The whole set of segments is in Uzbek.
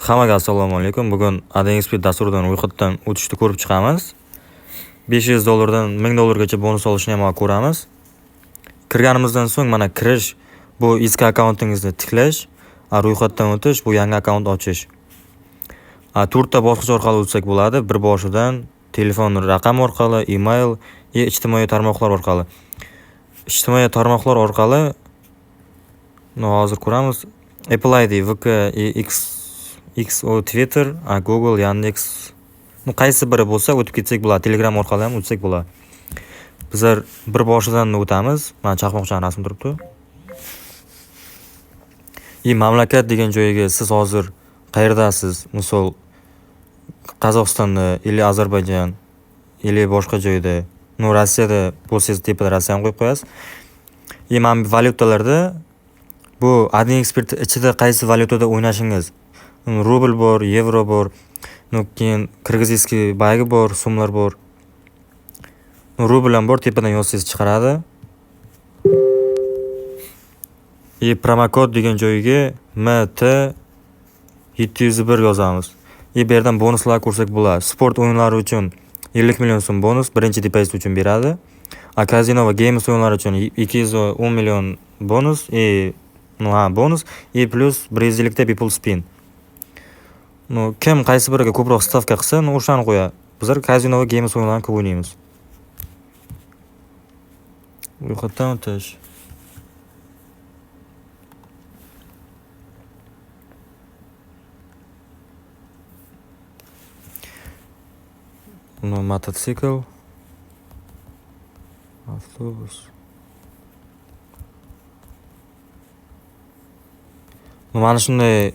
Hammaga assalomu alaykum. Bugun AdExpert dasturidan ro'yxatdan o'tishni ko'rib chiqamiz. 500 dollardan 1000 dollargacha bonus olishni ham ko'ramiz. Kirganimizdan so'ng mana kirish bu eski akkauntingizni tiklash, ro'yxatdan o'tish bu yangi akkaunt ochish. To'rtta bosqich orqali o'tsak bo'ladi. Bir boshidan telefon raqam orqali, email va ijtimoiy tarmoqlar orqali. Ijtimoiy tarmoqlar orqali hozir ko'ramiz. Apple ID, VK, XO, Twitter, Google, Yandex. Qaysi biri bo'lsa o'tib ketsak bo'ladi. Telegram orqali ham o'tsak bo'ladi. Bizlar bir boshidan o'tamiz. Mana chaqmoqchani rasmi turibdi. Mamlakat degan joyiga siz hozir qayerdasiz? Misol Qozog'istonda или Ozarbayjon или boshqa joyda. Rossiyada bo'lsangiz tepada Rossiyani qo'yib qo'yasiz. Mana valyutalarda bu AdExpert ichida qaysi valyutada o'ynashingiz. Rubl bor, yevro bor, keyin kirgizskiy baygi bor, so'mlar bor. Rubl ham bor, tepadan yozsangiz chiqaradi. Promokod degan joyiga MT 701 yozamiz. Bu yerdan bonuslar ko'rsak bo'ladi. Sport o'yinlari uchun 50 million so'm bonus birinchi depozit uchun beradi. Kazino va games o'yinlari uchun 210 million bonus bonus plus 150 ta bepul spin. Kim qaysi biriga ko'proq stavka qilsa, o'shani qo'yadi. Bizlar kazino va games o'yinlarini ko'p o'ynaymiz. Ro'yxatdan o'tish. Mototsikl, avtobus. Mana shunday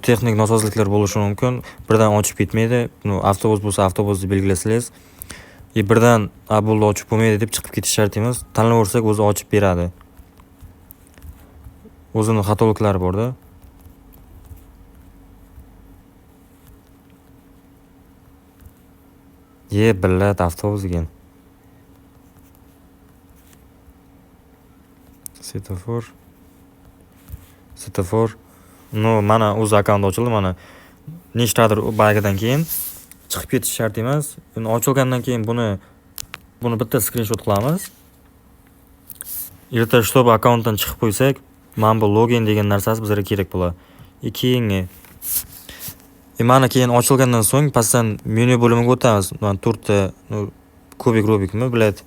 texnik nosozliklar bo'lishi mumkin. Birdan ochib ketmaydi. Avtobus bo'lsa avtobusni belgilasangiz, birdan bo'ldi ochib bo'lmaydi deb chiqib ketish shart emas. Tanlaversak o'zi ochib beradi. O'zini xatoliklari bor-da. Billat avtobus ekan. Svetofor. Svetofor. Mana o'z akkaunt ochildi, mana nechtadir bagidan keyin chiqib ketish shart emas. Endi ochilgandan keyin buni bitta skrinshot qilamiz. Erta shtob akkauntdan chiqib qo'ysak, mana bu login degan narsasi bizga kerak bo'ladi. Keyingi mana keyin ochilgandan so'ng pastdan menyu bo'limiga o'tamiz. Mana to'rtta kubik Rubikmi biladi.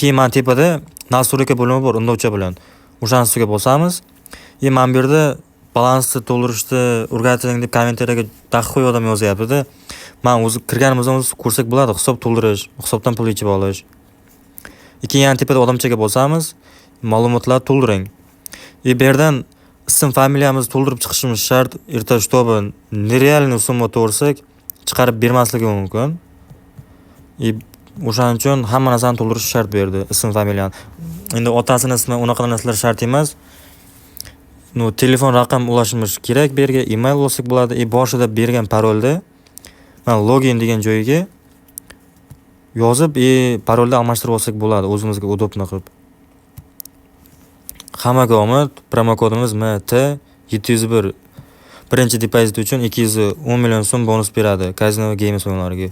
Keyin mana tepada настройка bo'limi bor, undovcha bilan. O'shani ustiga bosamiz. Mana bu yerda balansni to'ldirishni o'rgating deb kommentariyaga daqiq odam yozyapti-da. Mana o'zi kirganimizdan o'zi ko'rsak bo'ladi, hisob to'ldirish, hisobdan pul yechib olish. Keyin yana tepada odamchaga bosamiz, ma'lumotlar to'ldiring. Bu yerdan ism, familiyamizni to'ldirib chiqishimiz shart. Erta shtobi нереальный summa to'g'risak chiqarib bermasligi mumkin. O'shaning uchun hamma narsani to'ldirish shart bu yerda, ism, familiyani. Endi otasini ismi unaqa narsalar shart emas. Telefon raqam ulashimiz kerak bu yerga, email bo'lsak bo'ladi. Boshida bergan parolni mana login degan joyiga yozib, parolni almashtirib olsak bo'ladi o'zimizga удобно qilib. Hammaga omad. Promokodimiz MT 701. Birinchi depozit uchun 210 million so'm bonus beradi kazino va games o'yinlariga.